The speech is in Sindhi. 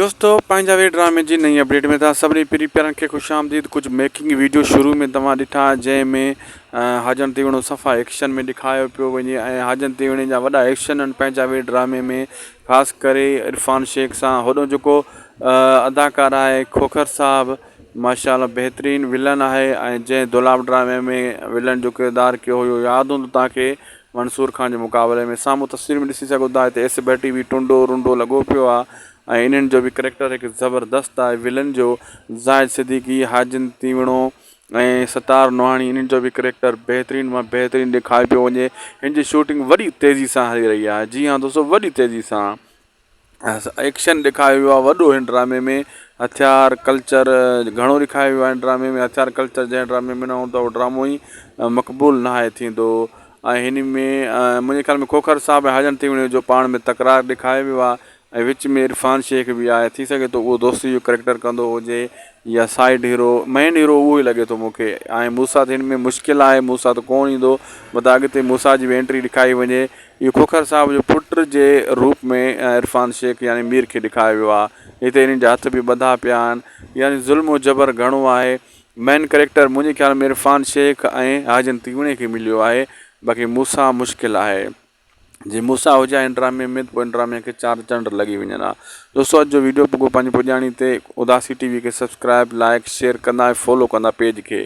دوستو پنهنجا وي ڊرامي جي نئين اپڊيٽ ۾ توهان سڀني پري پيارن کي خوش آمديد ڪجهه ميڪنگ ويڊيو شروع ۾ توهان ڏٺا جنهن ۾ حاجن تيوڻو صفا ايڪشن ۾ ڏيکايو پيو وڃي ۽ حاجن تيوڻي جا وڏا ايڪشن آهن پنهنجا وي ڊرامي ۾ خاص ڪري عرفان شيخ سان هوڏو جيڪو اداڪار آهي کوکر صاحب ماشاء الله بهترين ولن آهي ۽ جنهن دولاب ڊرامي ۾ ولن جو ڪردار ڪيو هيو ياد هوندو توهان کي منصور خان جي مقابلي ۾ سامهون تصوير ۾ ڏسي سگهو ٿا هتي ايس ڀٽي به ٽنڊو رنڊو لڳو پيو آ ۽ انهن جو به ڪريڪٽر هڪ زبردست آهي ولن جو زاهد صديقي حاجن تيوڻو ۽ ستار نوحاڻي انهن جو به ڪريڪٽر بهترين مان بهترين ڏيکاريو پيو وڃي هن جي شوٽنگ وڏي تيزي سان هلي رهي آهي جي ها دوستو وڏي تيزي سان ايڪشن ڏيکاريو ويو آهي وڏو هن ڊرامي ۾ هٿيار ڪلچر گهڻو ڏيکاريو ويو آهي هن ڊرامي ۾ هٿيار ڪلچر جنهن ڊرامي ۾ نه هوندو اهو ڊرامو ئي مقبول نه آهي ٿيندو ۽ هن ۾ منهنجي خيال ۾ کوکر صاحب ۽ حاجن تيوڻي جو پاڻ ۾ تڪرار ڏيکاريو ويو آهي ۽ وچ ۾ عرفان شيخ به آهي ٿي سگهي ٿو اهو دوستي جو ڪريڪٽر ڪندو هجي يا سائيڊ هيرو مين هيرو اهو ئي لڳي ٿو مون کي ۽ موسيٰ ته هن ۾ مشڪل آهي موسيٰ ته ڪونه ايندو متان اڳتي موسيٰ جي به انٽري ڏيکاري وڃي اهو کوکر صاحب جو پٽ جي روپ ۾ عرفان شيخ يعني مير کي ڏيکاريو ويو آهي. هتي انهن جا هٿ به ٻڌا پيا آهن. يعني ظلم و جبر گهڻو آهي. مين ڪريڪٽر منهنجي خيال ۾ عرفان شيخ ۽ حاجن تيوڻي کي مليو آهي. باقي موسيٰ مشڪل آهي. جي موسيٰ هجي ها ان ڊرامي ۾ ته پوء ان ڊرامي کي چار چنڊ لڳي وڃن ها. دوستو اڄ جو ويڊيو پڳو پنهنجي پڄاڻي تي اداسي ٽي وي کي سبسڪرائب لائيڪ شيئر ڪندا ۽ فالو ڪندا پيج کي.